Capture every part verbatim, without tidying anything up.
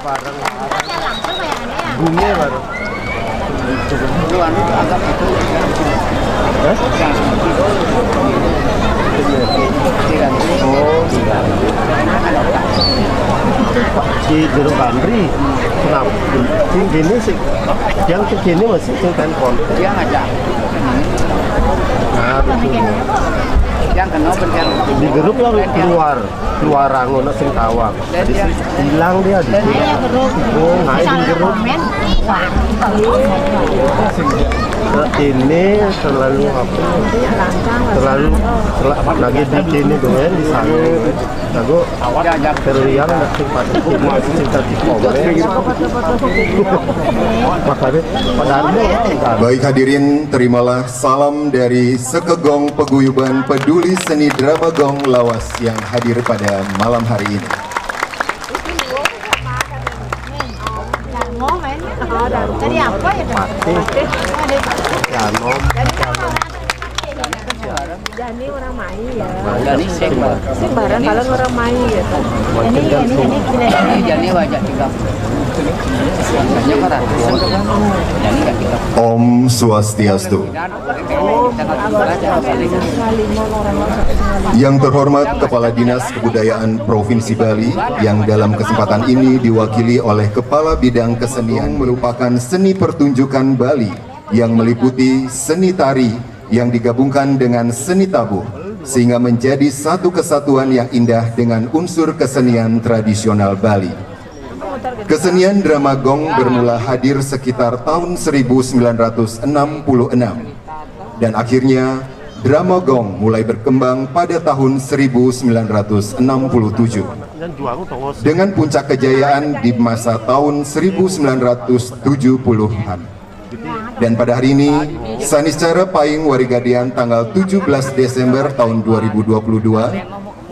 Bareng. Langsung kayak aneh ya. Bunga baru. Dulu anu tuh agak itu. Hah? Tidak. Oh, tidak. Di Jeruk Kandri. Kenapa? Sing gini sih. Yang segini masih sing telepon. Dia ngajak. Nah, betul. Yang kenal bencana. Di grup lah keluar, keluar ngono sing tawang. Jadi hilang dia di grup. Oh, naik di grup. Ini terlalu apa? Terlalu, terlalu lagi di sini tuh ya, di sana. Aku terliang nggak sempat. Aku masih cinta di komen. Makanya pada hari ini Baik hadirin, terimalah salam dari Sekegong Peguyuban Peduli Seni Drama Gong Lawas yang hadir pada malam hari ini. Darmo mainnya. Tadi apa ya? Mati. Darmo. Jani orang main ya. Jadi sing Sing barang kalau orang main ya. Ini ini ini gini. Jadi wajah tiga. Hanya para. Jadi kan tiga. Om Swastiastu. Yang terhormat Kepala Dinas Kebudayaan Provinsi Bali yang dalam kesempatan ini diwakili oleh Kepala Bidang Kesenian merupakan seni pertunjukan Bali yang meliputi seni tari yang digabungkan dengan seni tabuh sehingga menjadi satu kesatuan yang indah dengan unsur kesenian tradisional Bali. Kesenian drama gong bermula hadir sekitar tahun seribu sembilan ratus enam puluh enam dan akhirnya drama gong mulai berkembang pada tahun seribu sembilan ratus enam puluh tujuh dengan puncak kejayaan di masa tahun seribu sembilan ratus tujuh puluhan. Dan pada hari ini, Saniscara Paing Warigadean tanggal tujuh belas Desember tahun dua ribu dua puluh dua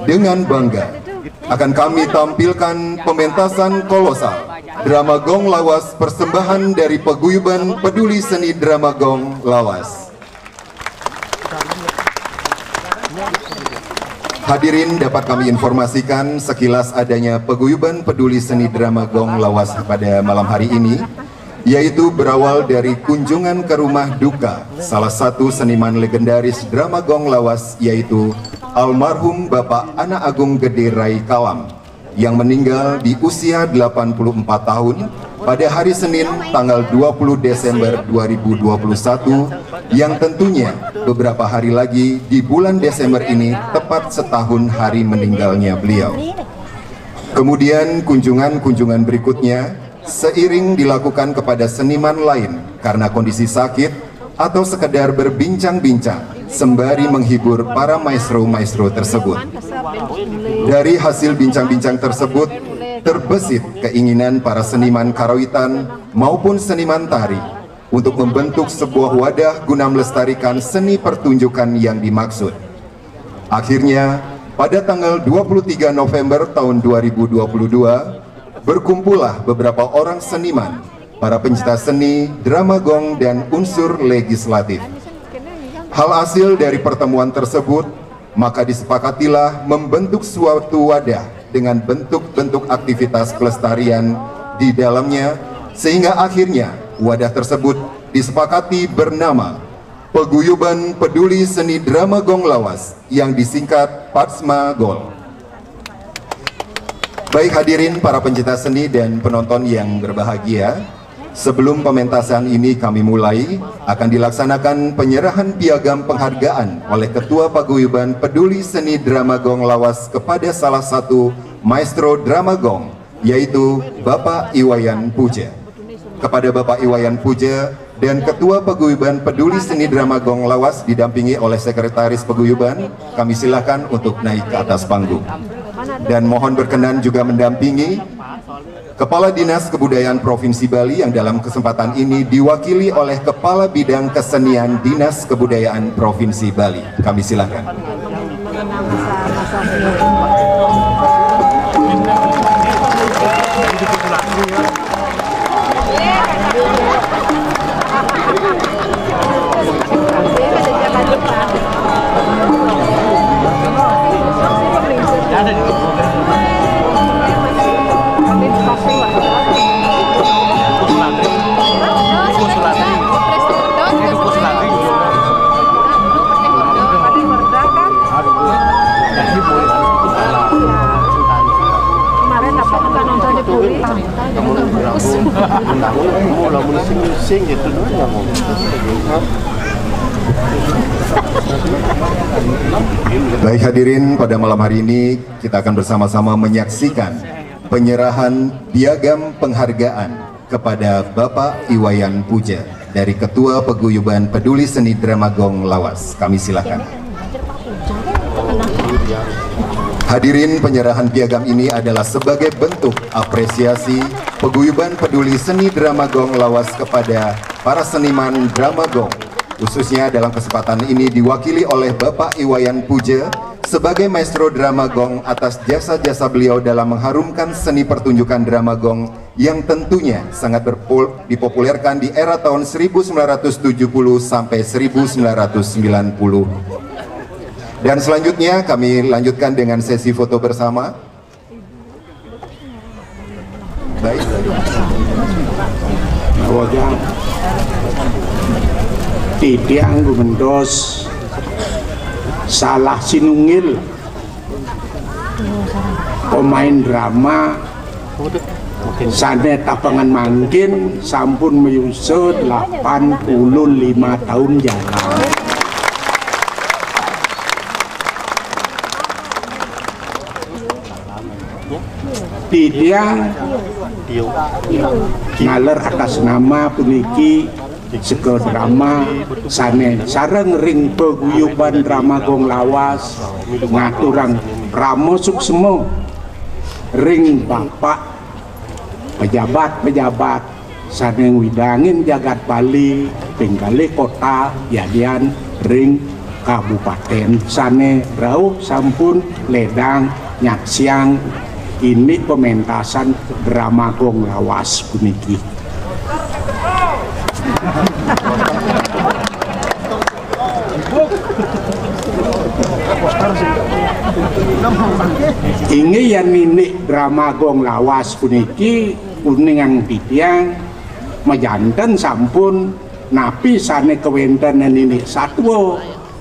dengan bangga akan kami tampilkan pementasan kolosal drama gong lawas persembahan dari Peguyuban Peduli Seni Drama Gong Lawas. Hadirin, dapat kami informasikan sekilas adanya Peguyuban Peduli Seni Drama Gong Lawas pada malam hari ini, yaitu berawal dari kunjungan ke rumah duka salah satu seniman legendaris drama gong lawas, yaitu almarhum Bapak Anak Agung Gede Rai Kalam yang meninggal di usia delapan puluh empat tahun pada hari Senin tanggal dua puluh Desember dua ribu dua puluh satu, yang tentunya beberapa hari lagi di bulan Desember ini tepat setahun hari meninggalnya beliau. Kemudian kunjungan-kunjungan berikutnya seiring dilakukan kepada seniman lain karena kondisi sakit atau sekedar berbincang-bincang sembari menghibur para maestro-maestro tersebut. Dari hasil bincang-bincang tersebut, terbesit keinginan para seniman karawitan maupun seniman tari untuk membentuk sebuah wadah guna melestarikan seni pertunjukan yang dimaksud. Akhirnya, pada tanggal dua puluh tiga November tahun dua ribu dua puluh dua, berkumpullah beberapa orang seniman, para pencipta seni, drama gong, dan unsur legislatif. Hal hasil dari pertemuan tersebut, maka disepakatilah membentuk suatu wadah dengan bentuk-bentuk aktivitas pelestarian di dalamnya, sehingga akhirnya wadah tersebut disepakati bernama Peguyuban Peduli Seni Drama Gong Lawas yang disingkat Patsma Gol. Baik hadirin, para pencinta seni dan penonton yang berbahagia, sebelum pementasan ini kami mulai, akan dilaksanakan penyerahan piagam penghargaan oleh Ketua Paguyuban Peduli Seni Drama Gong Lawas kepada salah satu maestro drama gong, yaitu Bapak Iwayan Puja. Kepada Bapak Iwayan Puja dan Ketua Paguyuban Peduli Seni Drama Gong Lawas didampingi oleh Sekretaris Paguyuban, kami silakan untuk naik ke atas panggung. Dan mohon berkenan juga mendampingi Kepala Dinas Kebudayaan Provinsi Bali yang dalam kesempatan ini diwakili oleh Kepala Bidang Kesenian Dinas Kebudayaan Provinsi Bali. Kami silakan. Kamu nanti berapa? Mendaun, kamu lamun sing-sing gitu doang, nggak mau. Baik, hadirin, pada malam hari ini kita akan bersama-sama menyaksikan penyerahan piagam penghargaan kepada Bapak Iwayan Puja dari Ketua Paguyuban Peduli Seni Drama Gong Lawas. Kami silakan. Hadirin, penyerahan piagam ini adalah sebagai bentuk apresiasi Paguyuban Peduli Seni Drama Gong Lawas kepada para seniman drama gong. Khususnya dalam kesempatan ini diwakili oleh Bapak Iwayan Puja sebagai maestro drama gong atas jasa-jasa beliau dalam mengharumkan seni pertunjukan drama gong yang tentunya sangat berpol- dipopulerkan di era tahun seribu sembilan ratus tujuh puluh sampai seribu sembilan ratus sembilan puluh. Dan selanjutnya kami lanjutkan dengan sesi foto bersama. Baik. Wajah titiang gumentos salah sinunggil pemain drama sane tapengan mangkin sampun mayusa delapan puluh lima taun jalan. Titiang naler atas nama puniki seka drama sane sareng ring paguyuban drama Gong Lawas ngaturang parama suksma ring Bapak pejabat-pejabat sane ngwidangin jagat Bali ping kalih kota yadian ring kabupaten sane rauh sampun ledang nyaksiang indik pementasan drama Gong Lawas puniki. Inggih yen indik drama Gong Lawas puniki uningang titiang majanten sampun napi sane kawenten indik satua.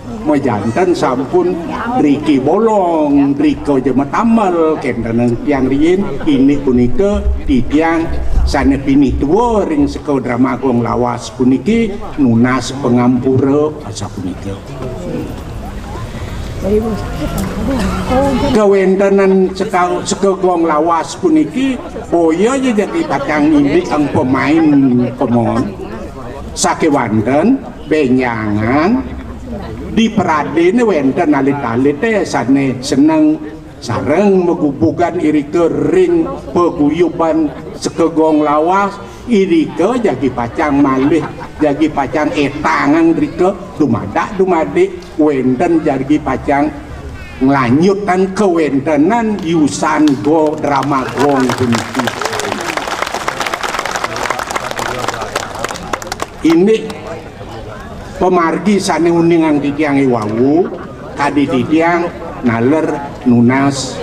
Majanten sampun driki bolong, drika jema tambel, kenten tiang riin, indik punika titiang sane pinih tua ring seka drama Gong Lawas puniki nunas pangampura asapunika. Kawentenan seka, seka Gong Lawas puniki boya ja jagi pacang indik ang pemain pemon sakewanten benjangan di pradene wenten alit-alite sane seneng sareng magubugan irika ring paguyuban seka Gong Lawas, irika jagi pacang malih, jagi pacang etangang rika dumadak dumadik wenten jagi pacang nglanjutang kawentenan yusan go drama gong puniki. Indik pamargi sane uningang titiang iwau, kadi titiang naler nunas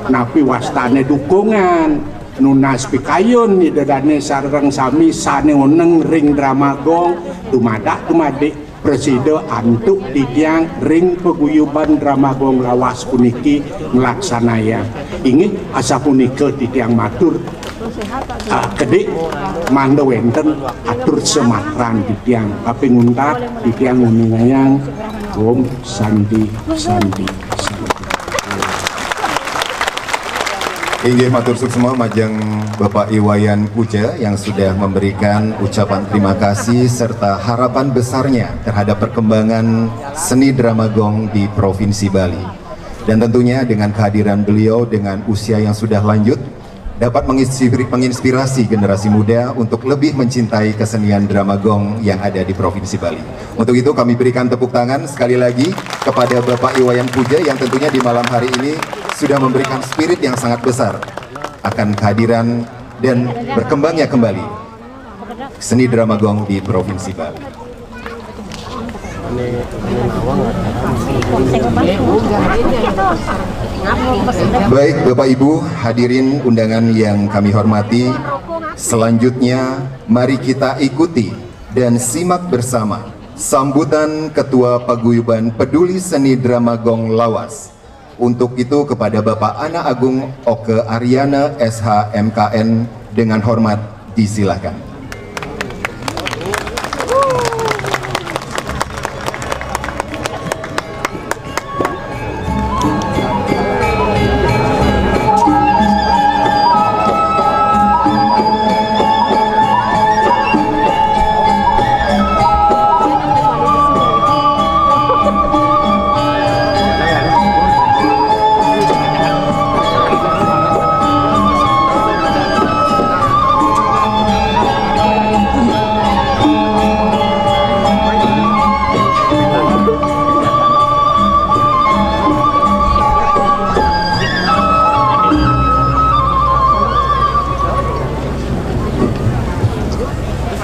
napi wastane dukungan, nunas pikayun ida dane sareng sami sane uneng ring drama gong, dumadak dumadik prasida antuk titiang ring paguyuban drama gong Lawas puniki nglaksanayang. Inggih asapunika titiang matur. Ah, kedik mangda wenten atur sematran titiang kaping untat titiang nguningayang. Om Santi, Santi, Santi. Inggih matur suksma majeng Bapak Iwayan Puja yang sudah memberikan ucapan terima kasih serta harapan besarnya terhadap perkembangan seni drama gong di Provinsi Bali. Dan tentunya dengan kehadiran beliau dengan usia yang sudah lanjut, dapat menginspirasi generasi muda untuk lebih mencintai kesenian drama gong yang ada di Provinsi Bali. Untuk itu kami berikan tepuk tangan sekali lagi kepada Bapak Iwayan Puja yang tentunya di malam hari ini sudah memberikan spirit yang sangat besar akan kehadiran dan berkembangnya kembali seni drama gong di Provinsi Bali. Baik, Bapak Ibu, hadirin undangan yang kami hormati, selanjutnya mari kita ikuti dan simak bersama sambutan Ketua Paguyuban Peduli Seni Drama Gong Lawas, Untuk itu kepada Bapak Ana Agung Oke Ariana S H M K N dengan hormat disilahkan.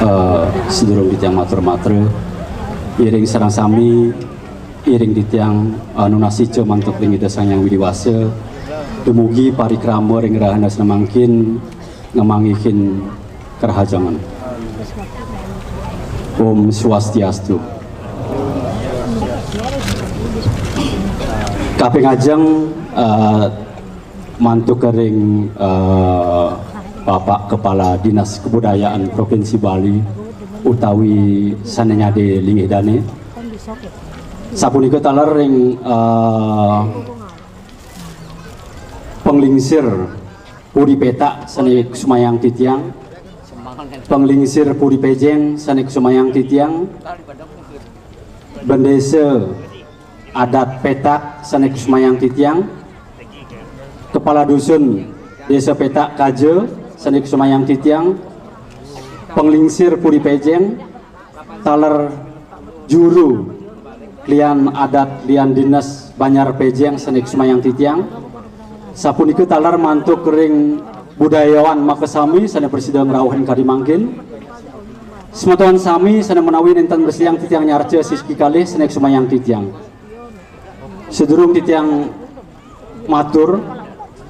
Eh, sadurung titiang matur-matur, iring sareng sami, iring titiang, eh, nunas ica mantuk ring Ida Sang Hyang Widi Wasa, dumugi parikrama ring rahina sané mangkin ngamanggihin karahajengan. Om Swastiastu. Kaping ajeng, eh, mantuk ring, eh, Bapak Kepala Dinas Kebudayaan Provinsi Bali utawi sané nyadé linggih dané. Sapunika taler ring, eh, panglingsir Puri Petak sané kusumayang titiang, panglingsir Puri Pejeng sané kusumayang titiang, bendésa adat Petak sané kusumayang titiang, kepala dusun Désa Petak Kaja sané kusumayang titiang, panglingsir Puri Pejeng, taler juru lian adat lian dinas Banjar Pejeng sané kusumayang titiang. Sapunika taler mantuk ring budayawan makasami sané prasida ngrauhin kadi mangkin. Semeton sami sané menawi nénten prasida titiang nyarca sisiki kalih sané kusumayang titiang. Sadurung titiang matur,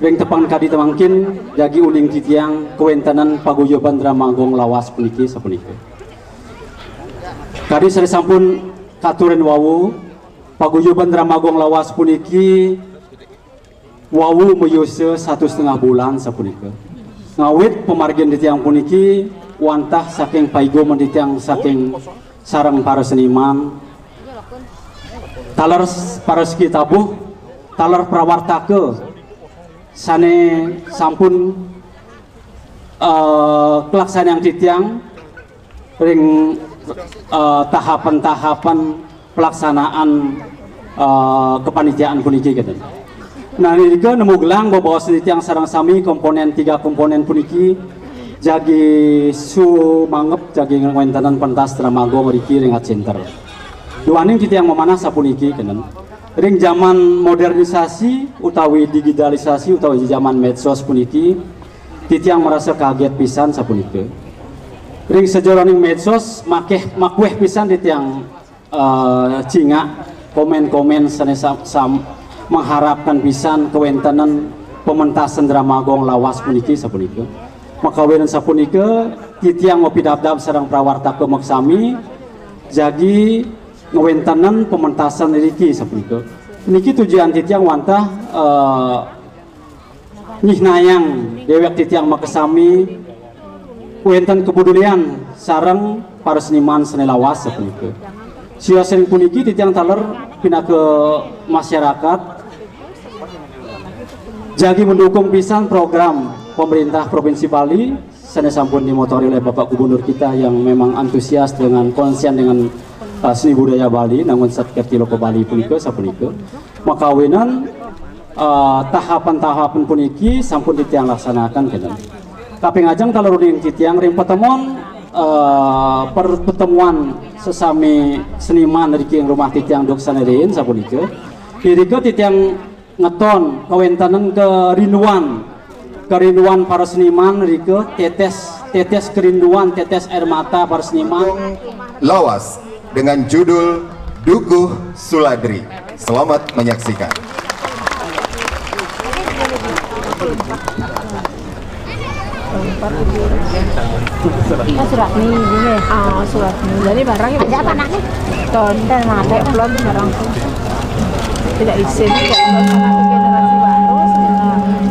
ring tepang kadi mangkin jagi uning titiang kawéntenan paguyuban Drama Gong Lawas puniki sapunika. Kadi sané sampun katurin wau, paguyuban Drama Gong Lawas puniki wau mayusa satu setengah bulan sapunika. Ngawit pamargin titiang puniki wantah saking paiguman titiang saking sareng para seniman, taler s-, para seki tabuh, taler prawartaka sané sampun, eh, kalaksanayang titiang ring, eh, tahapan-tahapan pelaksanaan, eh, kepanitiaan puniki, kénten. Nah, irika nemu gelang bebaos titiang sareng sami komponen, tiga komponen puniki jagi sumanggep jagi ngwéntenan pentas Drama Gong riki ring Art Center. Duaning titiang mamanah sapuniki, kénten. Ring jaman modernisasi utawi digitalisasi utawi jaman medsos puniki, titiang marasa kagét pisan sapunika. Ring sajeroning medsos makéh makuéh pisan titiang, eh, cingak komén-komén sané sam-, sam-, mengharapkan pisan kawéntenan pementasan Drama Gong Lawas puniki sapunika. Makawinan sapunika, titiang mapidabdab sareng prawartaka makasami, jagi ngwéntenan pementasan iriki sapunika. Niki tujuan titiang wantah, eh, nyihnayang déwék titiang makasami wénten kapedulian sareng para seniman sané lawas sapunika. Siosin puniki titiang taler pinaka masyarakat jagi mendukung pisan program pemerintah Provinsi Bali sané sampun dimotori oleh Bapak Gubernur kita yang memang antusias dengan konsen dengan, uh, seni budaya Bali, nangun Satkerthi Loka Bali punika sapunika. Makawinan, uh, tahapan-tahapan puniki sampun titiang laksanakan, kénten. Kaping ajeng taler uning titiang ring patemon, uh, per-, pertemuan sesami seniman riki ring rumah titiang duk sané riin sapunika. Irika titiang ngeton kawéntenan kerinduan, kerinduan para seniman rika, tetes, tetes kerinduan, tetes air mata para seniman. Lawas dengan judul Dukuh Suladri. Selamat menyaksikan. Oh, surat ni, ini. Ah, surat ni. Jadi barang ada apa nak ni? Ton dan ada belum barang. Tidak izin, tidak, kalau sama generasi baru, sebenarnya.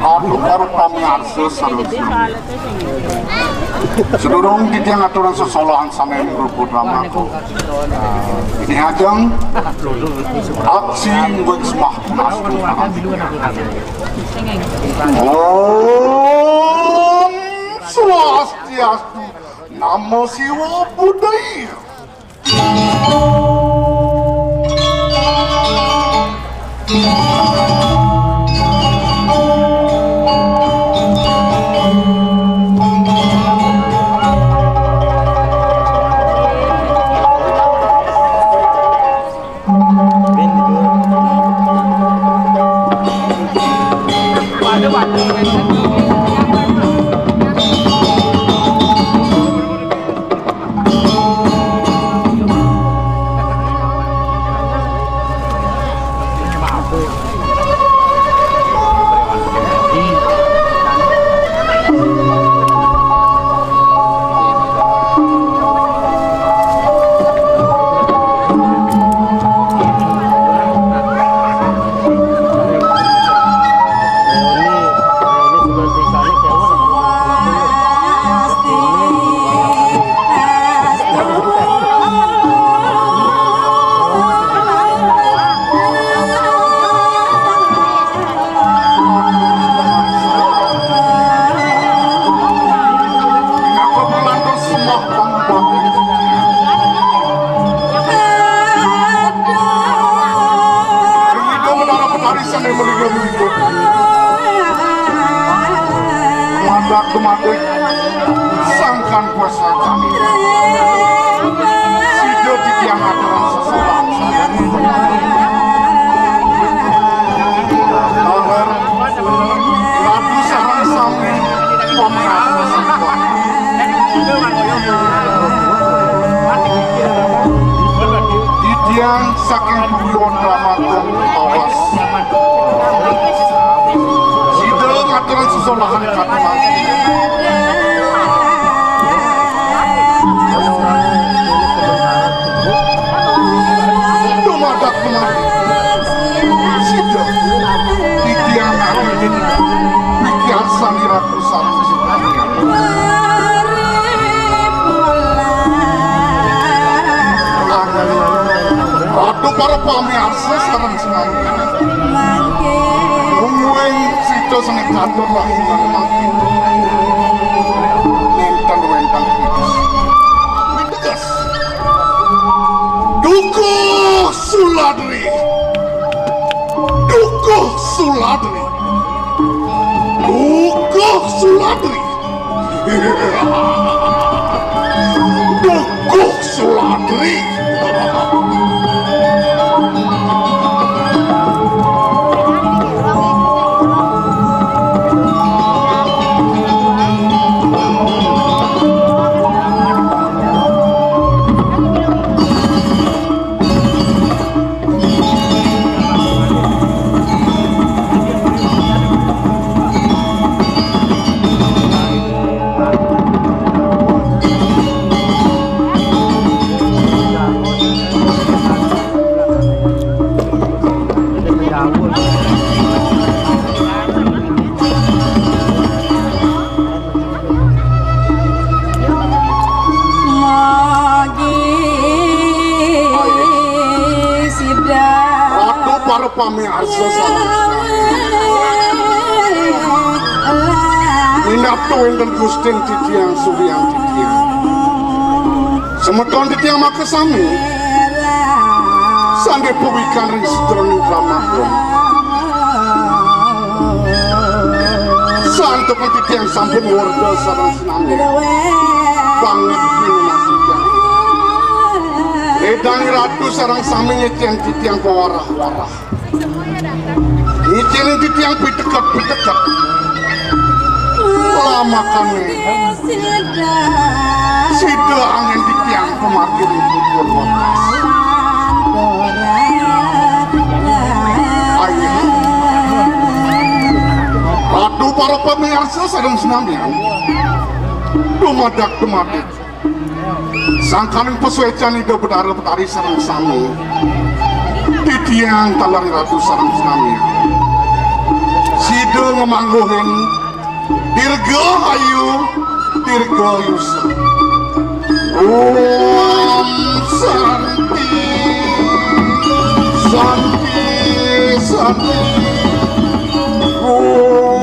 Aduh, baru kami arsus, aduh. Sedurung titiang aturang sesolahan sami mrubut ramaku. Ini ajeng aksi wis mah. Om Swastiastu. Namo Siwa Buddhaya. Ridho Betara Betari sane melinggih-linggih. Mandak dumadik sangkan kuasa kami. Sida titiang aturang sesolahan. Aher, Ratu sareng sami pamrastu. Titiang saking Puriwan Ramagung Awas. Sida ngaturang sesolahan katurang. Dumadak menawi sida. Yang aran pikiasan iraku sareng sinamian. Aduh, para pamiarsa sareng sinamian. Mungguing sida seni katur lahiran mati. Nénten wénten. Tegas. Dukuh Suladri. Dukuh Suladri. Dukuh Suladri. Dukuh Suladri. Ratu para pamiarsa sareng minapta wénten Gustin titiang Suryan titiang. Semeton titiang makasami sané puwikan ring sejeroning drama. Santukan titiang sampun warda sareng sinami. Banget pinunas titiang. Édang Ratu sareng sami nyicén titiang pawarah-warah. Nyicén titiang piteket-piteket. Lamakané sida anggén titiang pamargi ring kubur wekas. Ayo. Ratu para pamiarsa sareng sinamian. Dumadak, dumadak. Sangkaning pasuécan Ida Betara Betari sareng sami. Titiang taler Ratu sareng sinamian. Sida ngamangguhin dirga ayu, dirga yusa. Om Santi, Santi, Santi. Om.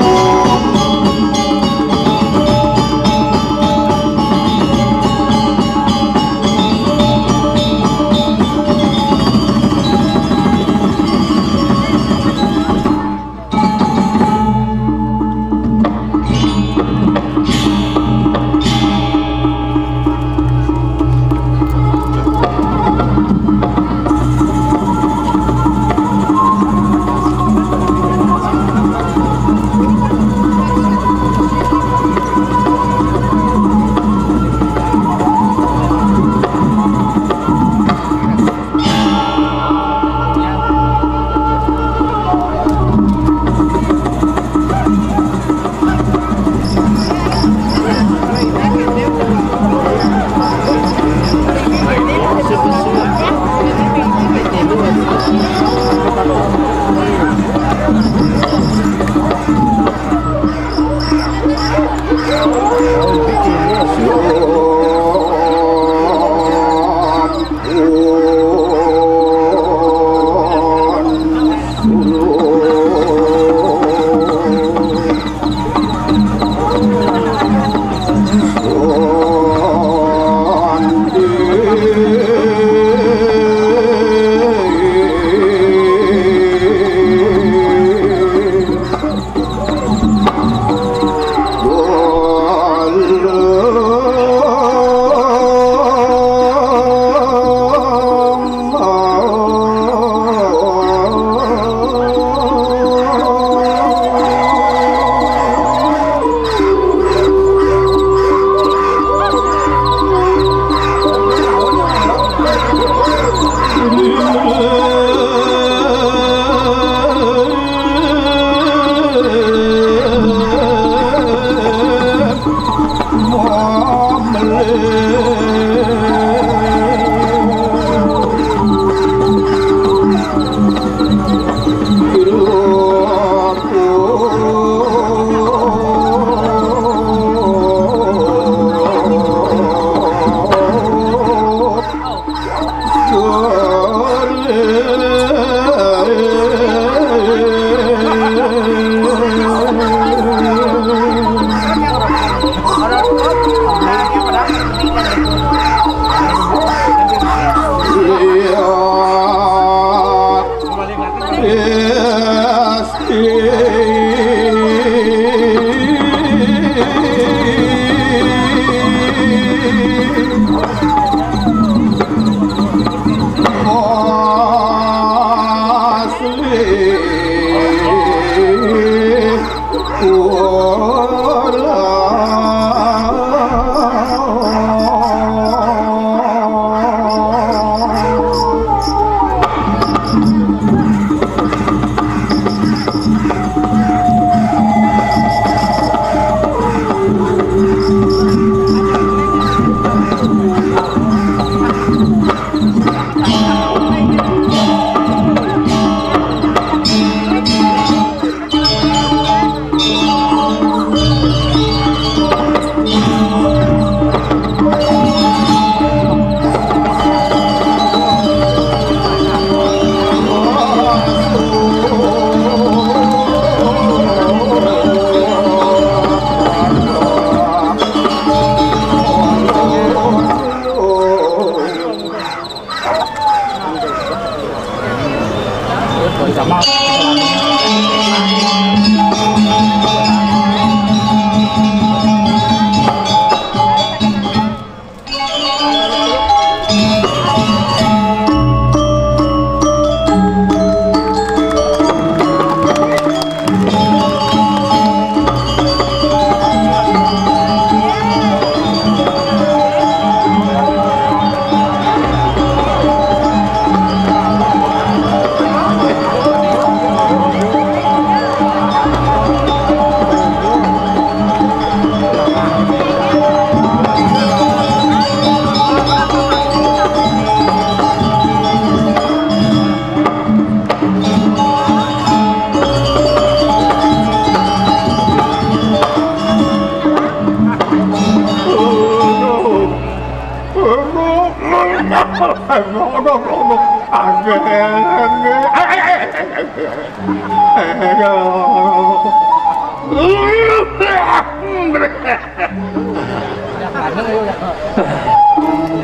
Aduh, aduh, aduh. Aduh.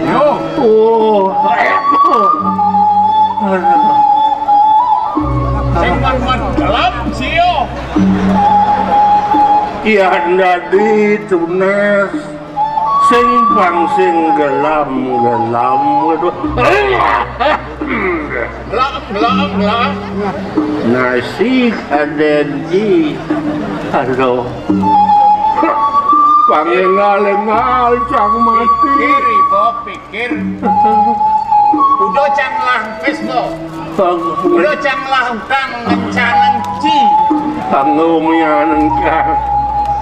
Yo. Oh. Aduh. Sing man-man gelap, sio. Iya, dadi tunas. Sing pang sing gelam-gelam gitu. Gelam, gelam, gelam. Nasi kadenji. Aduh. Pangengal-engal cang mati. Pikir, Ibo, pikir. Udah cang lah, wis, Bo. Udah cang lah utang ngencaneng ci. Kanggo mianeng cang.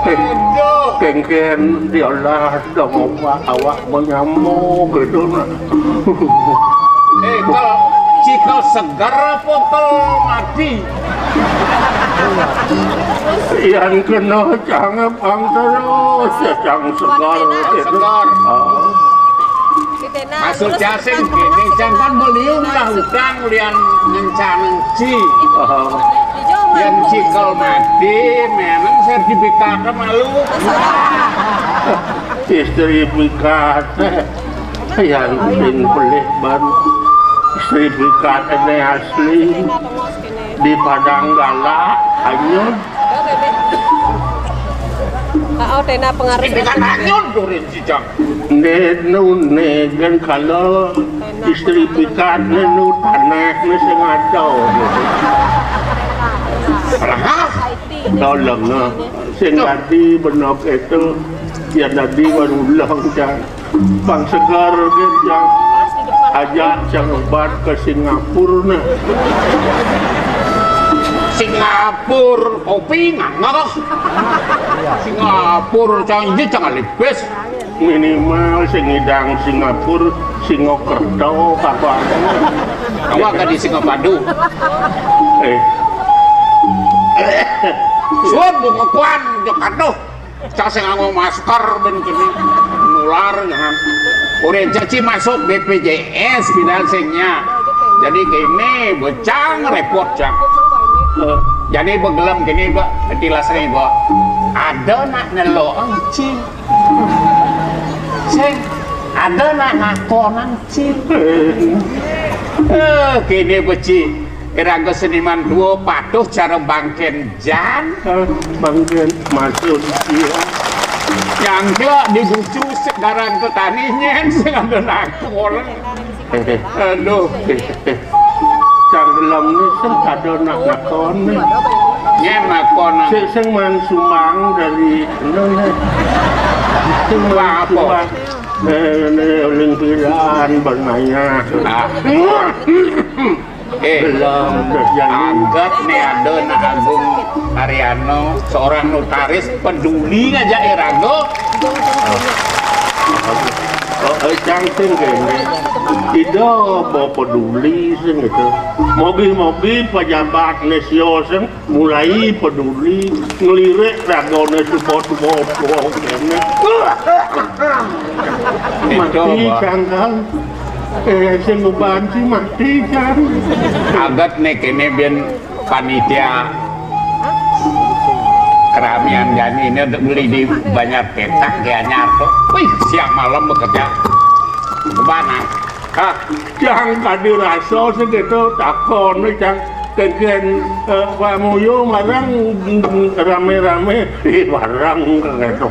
Aduh. Kengken diolah dong opa awak menyambung gitu nah. Eh, kalau cikal segar apa kalau mati? Yang kena cang pang terus, ya cang segar gitu. Segar. Oh. Maksud jasing gini, cang kan beliung lah utang lian ngencaneng ci. Oh. Yang cikal mati, memang sertifikatnya malu. Istri bikat. Yang sing pelih ban. Istri bikat ini asli. Di Padang Gala, hanyut. Oh, tena pengaruh. Ini kan hanyut durin si Jang. Nenu, negen kalau istri bikat nenu tanah ni sengaja. Hah? Tolong, nah. Sing tadi benok itu, ya tadi baru ulang, Jang. Bang segar, Jang. Ajak cang obat ke Singapura, nah. Singapura, kopi ngangah. Singapura, cang ini cang alipis. Minimal sing ngidang Singapura, Singokerto, apa? Awak kan di Singapadu. Eh. Suap bunga kuan, jok aduh. Cak sing nganggo masker ben kena nular, jangan. Udah caci masuk B P J S bilang singnya. Jadi gini, becang repot, Cak. Eh, jadi begelem gini, Mbak, tilas nih, Mbak. Ada nak nelo ci. Sing, ada nak nakonan ci. Eh, gini, Beci. Iraga seniman tua patuh cara bangken jan. Eh, bangken maksud iya. Yang kira dibucu sekarang petani nyen sing ada nakon. Eh, eh. Aduh. Eh, eh. Cang gelem ni sing ada nak nakon ni. Nyen nakon. Sing, sing man sumbang dari anu ni. Sing man sumbang. Eh, ni lingkiran bernaya. Ah. Eh, gelem, terus yang angkat nih ada nak Agung Ariano, seorang notaris peduli aja iraga. Oh, eh, cang sing kene. Ida mau peduli sing gitu. Mogi-mogi pejabat nesio sing mulai peduli ngelirik ragone supo-supo kene. Mati cang kan. Eh, sing uban si mati cang. Agat nih kene bian panitia keramian jani ini untuk beli di banyak petak dia nyatu. Wih, siang malam bekerja. Kemana? Hah? Cang kadi rasa segitu takon cang kengken, eh, Pak Muyo marang, mm, rame-rame. Ih, barang gitu.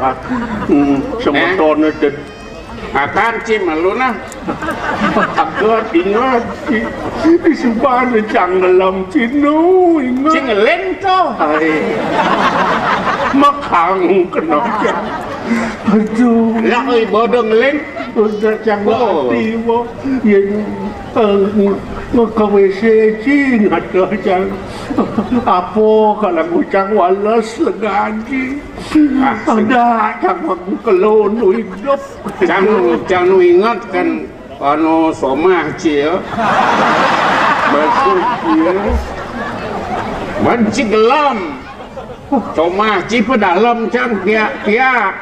Hmm, semetone tet- Akan ci malu nah. Agar ingat, di, di sebar cang gelem cinu, ingat. Ci ngeling to. Hai. Makang kena. Aduh. Lah, oi, bodoh ngeling. Udah cang mati, bo. Ya, eh, ke W C cing, ada cang. Apa kalau cang wales legaji? Ah, ada cang aku kelon hidup. Cang, cang nu ingat kan, anu, somah ci ya. Masuk ya. Banci gelam. Somah ci pedalem cang tiak-tiak.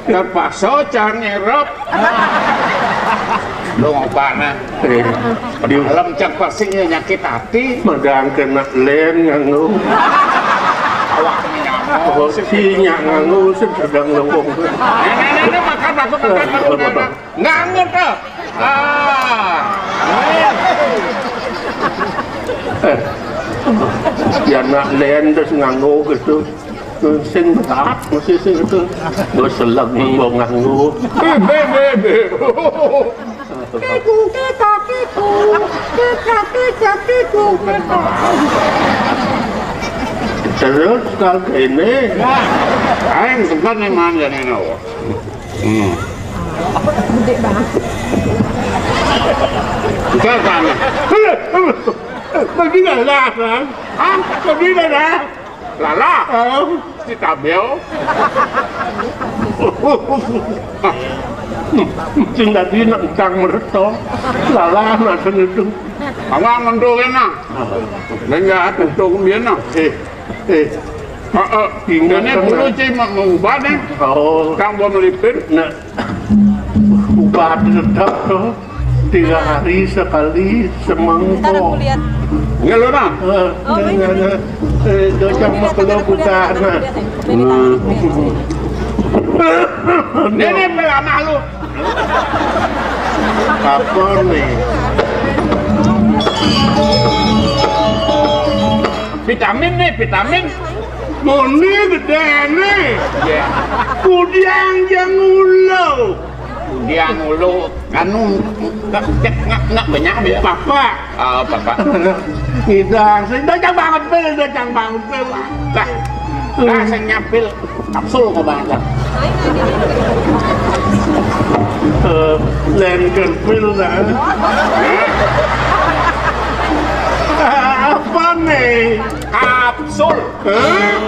Terpaksa cang ngerep. Lu ngobahna. Eh, di dalam cang pasing ya nyakit hati. Madang kena lén nganggo. Awak nyamuk. Oh, si nyak nganggo, si sedang lengkung. Nenek, nenek, makan, makan, makan, makan, makan. Nganggo tuh. Ah. Eh. Ya nak lén terus nganggo gitu. Sing berat mesti sing itu. Gua selek nganggo nganggo. Bebe, bebe. Kiku, kita, kiku. Kita, kita, kiku, kita. Terus kalau ini, aing sempat nih man jadi nawa. Hmm. Gede banget. Enggak kan? Bagi lalah kan? Ah, bagi lalah. Lalah. Oh. Si tabel. Sing tadi nak utang mereto. Lalah nak itu. Awak ngentu kena. Nengah tutung biar nah. Eh, eh. Heeh. Tinggal ini dulu cai mau ngubah nih. Oh. Kang mau melipir. Nah. Ubah tetap tuh. Tiga hari sekali semangkok. Ntar aku lihat. Nggak lo nah. Eh, oh, ini. Eh, dojang mah kalau bukan. Nah. Ini nih pelama lu. Apa nih? Vitamin nih, vitamin. Moni gedene. Iya. Kudiang jang ulo. Kudiang ulo. Anu, nggak, nggak, nggak banyak ya. Papa. Ah, papa. Ngidang, sing dojang banget, Pil, dojang banget, Pil. Dah. Dah, sing nyapil. Kapsul kok banget. Eh, lain kan Pil, nah. Apa nih? Kapsul. Hah?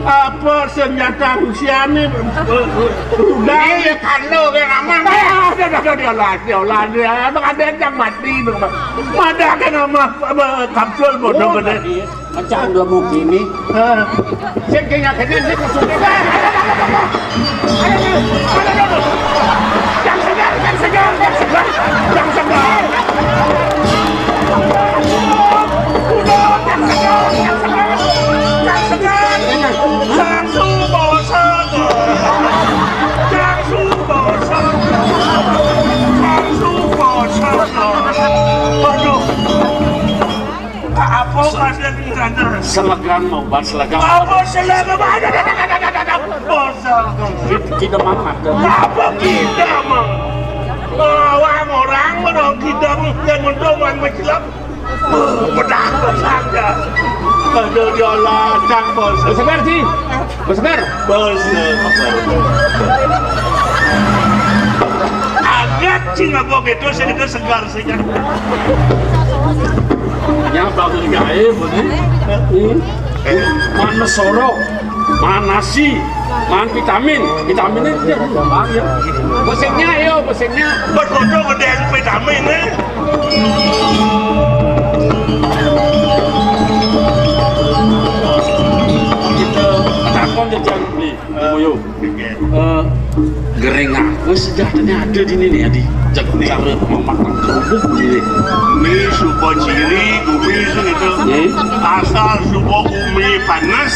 Apa senjata Rusia nih? Rudal. Iya, kando ke nama. Ah, ada, ada, dia lah, dia lah, dia. Emang ada yang mati, emang. Mana ada nama, apa, kapsul bodoh gede. Macam udah mau gini. Hah? Sing kena kena, sing masuk. Yang segar, yang segar, yang segar, yang segar. Udut, udut, yang segar, yang segar, yang segar. Sang subo segar. Sang subo segar. Sang subo segar. Aduh. Ka apa kadén di sana? Selegan mau bar selegan. Apa selegan? Ada, ada, ada, ada, ada, ada. Bosan. Kita, kita makan. Apa kita mah? Bawang orang, orang kita yang mendoman mencelap. Bedah saja. Aduh, ya Allah, cang bosan. Bosan, Ji. Bos Sekar. Bos Sekar. Agat sing apa gitu, sing itu segar, segar. Nya bagus gaé, bener. Hmm. Mana sorok, mana nasi, mana vitamin. Vitaminnya dia gampang ya. Bosennya, yo, bosennya. Berfoto gedé vitamin, eh. Kita takon jajan beli. Boyo. Eh, gering aku sejatinya ada di sini ya, di cara memakan kerupuk ini. Mi supo ciri, gumi su gitu. Hmm? Asal supo gumi panas.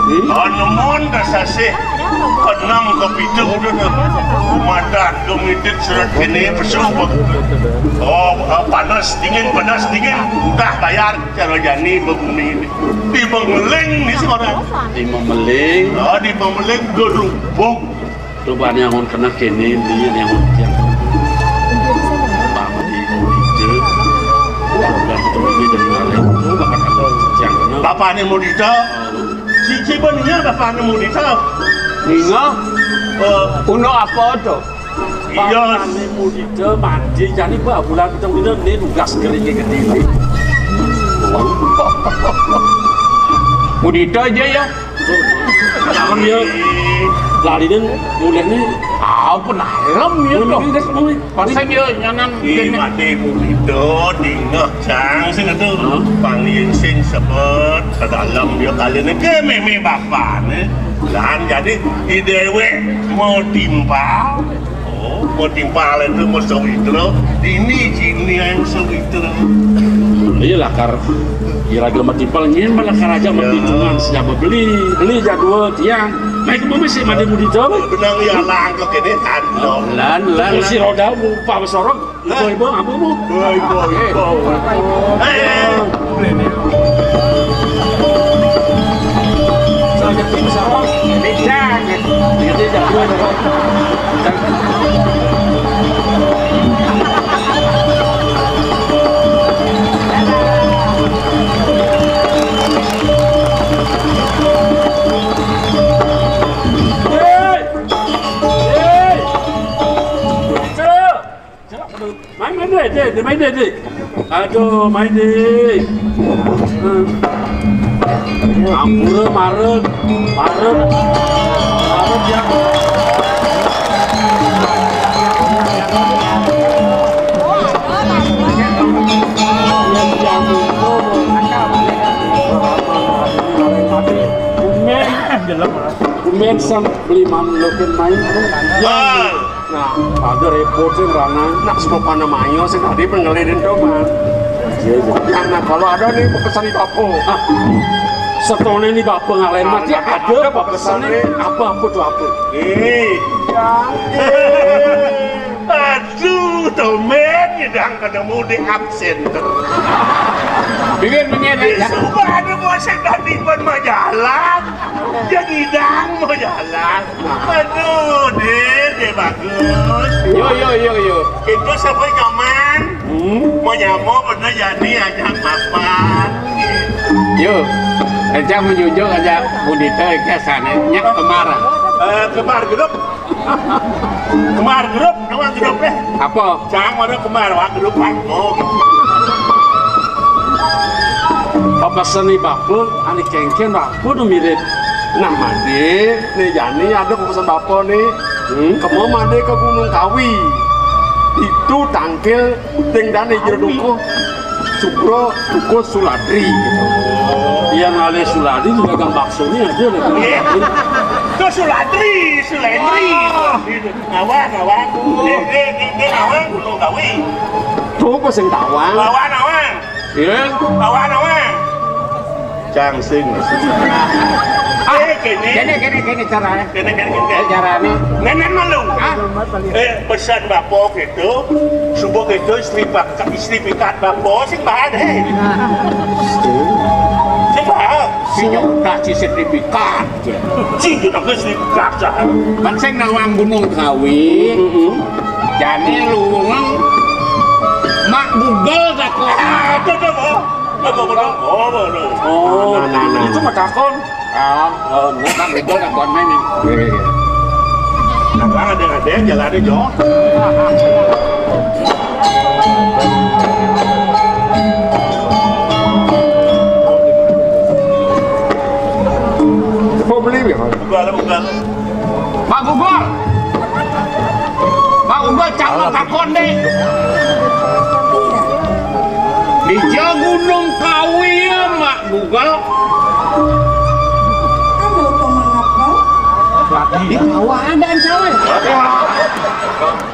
Hmm? Oh, nemun dasasih kenang kepitu udah tuh. Kumadan, gemitit, seret kene, pesu. Oh, eh, panas, dingin, panas, dingin. Udah bayar, cara jani begumi ini. Di Bangling nih sekarang. Di Memeling. Oh, di Bangling gerubuk. Rupanya ngon kena kene, dia yang ngon tiang. Bang di Mudita. Udah ketemu dia dari mana? Oh, bakal ada tiang kena. Bapaknya Mudita. Cici beninya bapaknya Mudita. Ninga? Eh, Uno apa tuh? Iya. Bapaknya Mudita mandi, jadi bah bulan kita ini tugas keringnya gede ini. Mudita aja ya. Jangan ya. Larinya mulai ini. Ah, pun alam ya, mulai tuh. Mulai, mulai. Pasang ya, nyanan. Ih, kene. Mati Mudita, dingeh, cang, sing itu. Hah? Panggil sing sebet ke dalam dia kali ini. Ke meme bapaknya. Lan jadi, di dewek mau timpal. Oh. Mau timpal itu mau sawitra, dini cini yang sawitra. Iya lakar. Ira gé mah timpal nyén malah karaja mah pitungan siapa beli, beli jadwal tiang. Naik mau masih mandi mudi jauh. Benang ya langkah ini tandong. Lan, lan, si roda mau apa sorong? Ibu, ibu, apa mau? Ibu, ibu, ibu. Eh, eh. Main, main deh, deh, deh, main deh, deh. Aduh, main deh. Hmm. Ampura, marut, marut, marut ya. Kumen, kumen sang beli manukin main. Bal. Nah, ada repot sih rangan. Nak semua panah mayo sih tadi pengelilin doang. Iya, iya. Nah, nah, kalau ada nih pesan di bapo. Ah, setone nih bapo ngalahin mati ada pesan nih. Apa, apa tuh apa? Eh. Aduh, tumben ngidang kada mudik absen tuh. Bibir menyen ya. Suka ada bosek tadi pun majalan. Ya ngidang majalan. Aduh, deh, deh bagus. Yo, yo, yo, yo. Itu sampai nyaman. Hmm? Mau nyamuk pernah jadi ajak mapan. Yo, ajak menjunjung ajak budita ke sana. Nyak kemar. Eh, kemar grup. Kemar grup, nama grup eh. Apa? Cang mana kemar wak grup wak. Oh. Apa seni bapa, ani kengken bapa nu mirip. Nah, mandi, nih Jani ada pesan bapa nih. Hmm? Kamu mandi ke Gunung Kawi. Itu tangkil ting dan jero dukuh. Sukro, dukuh Suladri gitu. Iya ngalih Suladri juga gang bakso ini aja nih. Iya. Itu Suladri, Suladri. Ngawang, ngawang. Di, di, di, di ngawang Gunung Kawi. Tuh apa sing tawang? Ngawang, ngawang. Iya. Ngawang, ngawang. Cang sing. Ah, eh, kene. Kene, kene, kene caranya. Kene, kene, kene. Eh, caranya. Nenek malu. Hah? Eh, pesan bapak gitu. Subuh gitu istri pak, istri pikat bapak sing bahan eh. Sing bahan. Sing tak istri pikat. Sing kita ke istri pikat sah. Kan sing nawang Gunung Kawi. Heeh. Jani luwung Mak Google takon. Ada, ada, ada. Ada, ada. Oh, ada. Oh, nah, nah, nah. Itu mah takon. Ah, oh, nah, Mak Google takon main nih. Iya, iya. Nah, ada, ada, jalan ada, Jo. Mau beli ya? Buka, buka. Pak Gugol. Pak Gugol, cak takon deh. Di Gunung Kawi ya, Mak Gugol. Anu, kok mangap kau? Di bawah ada ancaman.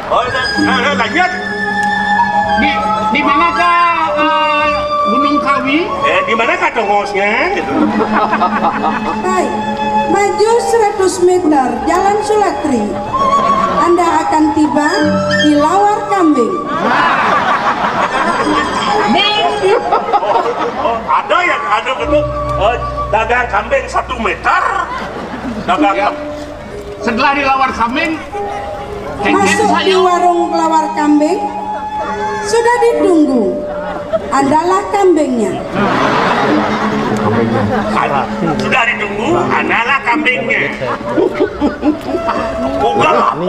Oh, nah, nah, lanjut. Di, di manakah, eh, Gunung Kawi? Eh, di manakah tongosnya? Gitu. Baik, maju seratus meter, Jalan Sulatri. Anda akan tiba di Lawar Kambing. Oh, oh, ada yang ada gitu, eh, dagang kambing satu meter, dagang. Ya. Setelah di Lawar Kambing, masuk di warung Lawar Kambing, sudah ditunggu. Andalah kambingnya. Sudah ditunggu, andalah kambingnya. Bukan aku.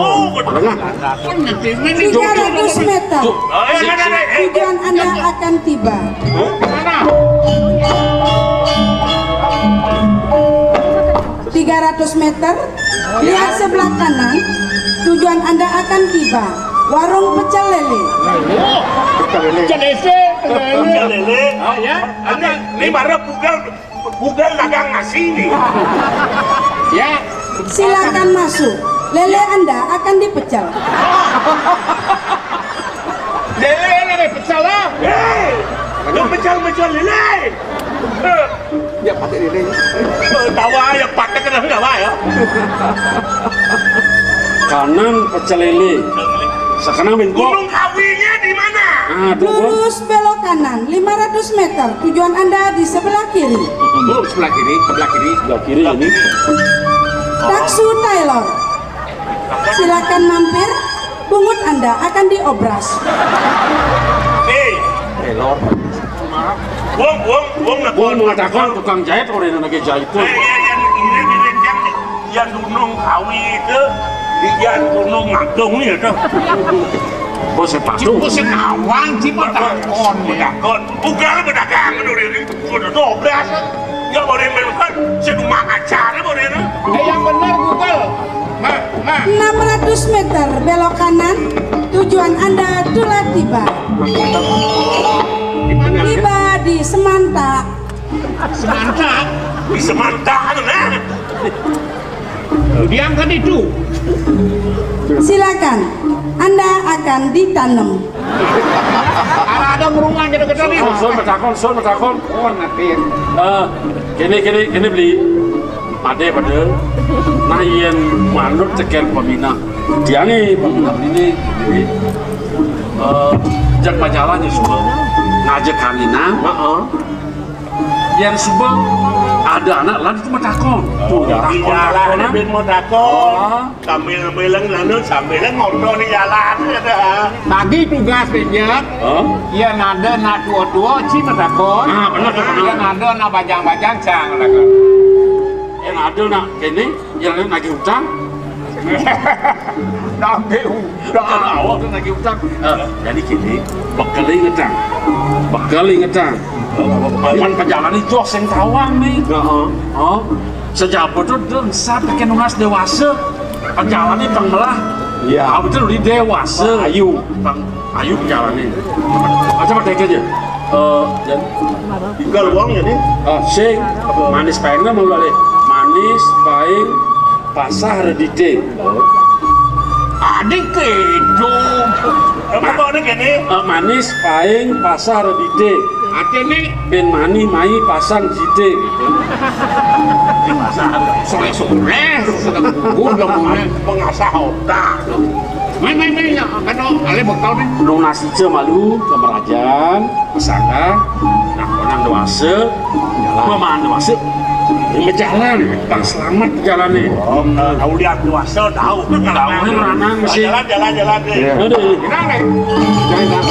Tiga ratus meter. Oh, iya, iya, iya, iya. Tujuan Anda akan tiba. Tiga ratus meter. Lihat sebelah kanan, tujuan Anda akan tiba warung pecel lele. Pecel lele. Pecel lele. Oh, ya. Ini, ini marah bukan, bukan dagang nasi nih. Ya. Silakan masuk. Lele Anda akan dipecel. Lele, lele pecel lah. Hei, lu pecel-pecel lele. Ya, pakai lele. Tawa ya, pakai kena tawa ya. Kanan pecel lele. Sekarang bengkok. Gunung Kawinya di mana? Aduh, Bos. Lurus belok kanan lima ratus meter. Tujuan Anda di sebelah kiri. Belum sebelah kiri, sebelah kiri. Sebelah kiri ini. Taksu Taylor. Silakan mampir. Bungut Anda akan diobras. Hei, Taylor. Wong, wong, wong, wong mengatakan tukang jahit orang yang lagi jahit tuh. Eh, iya, iya, ini di Rinjang nih. Yang Gunung Kawi itu, di yang Gunung Agung nih itu. Bos sepatu. Bos nawan sih, Pak, takon. Takon. Bukan pedagang, menurut ini. Udah dobras. Enggak boleh makan. Seduma acara boleh. Eh, yang benar, Google. Nah, nah. Enam ratus meter belok kanan, tujuan Anda telah tiba. Di mana? Tiba di Semanta. Semanta? Di Semanta, anu, nah. Diangkat itu. Silakan, Anda akan ditanam. Ada, ada merungan jadi gedé nih. Sun, sun, betakon, sun, betakon. Oh, ngatin. Eh, kene, kene, kene beli. Pada, pada. Nah, yen manut ceken peminah. Dia nih, peminah ini, ini. Eh, jak pajalan ya, semua. Ngajak kanina. Heeh. Yen suba ada anak lan itu matakon. Tuh, takon, takon, ah. Bin matakon. Oh. Sambil bilang anu, sambil ngobrol di jalan, gitu. Bagi tugas bijak. Hah? Yen ada nak tua-tua, ci matakon. Ah, bener tuh, bener. Yen ada nak bajang-bajang, cang matakon. Yen ada nak kene, yen ada nagih utang. Nagih utang. Awak tu nagih utang. Eh, jadi kini, bekel ingetang. Bekel ingetang. Papan pejalan itu sing tawang nih. Heeh. Oh, sejaba tu, tu, saat bikin nunas dewasa. Pejalan ini pang melah. Iya. Ah, betul, di dewasa. Ayu. Pang, ayu pejalan ini. Macam apa aja? Eh, dan tinggal uangnya nih. Ah, sing. Manis paing mau lali. Manis paing pasah redite. Adik kedo. Apa kok ini gini? Eh, manis paing pasah redite. Artinya? Ben mani mai pasang jite. Soleh-soleh, sudah gugur, udah mulai. Mengasah otak. Main, main, main, ya, kan, oh, ale bekal, main. Nunas ija malu, kemerajan, pesangka, nah, konang dewasa, jalan. Paman dewasa, ini jalan, bang selamat jalannya. Oh, eh, tahu lihat dewasa, tahu. Tahu ini meranang mesti. Jalan, jalan, jalan, deh. Iya. Aduh. Jalan, deh. Jalan, jalan.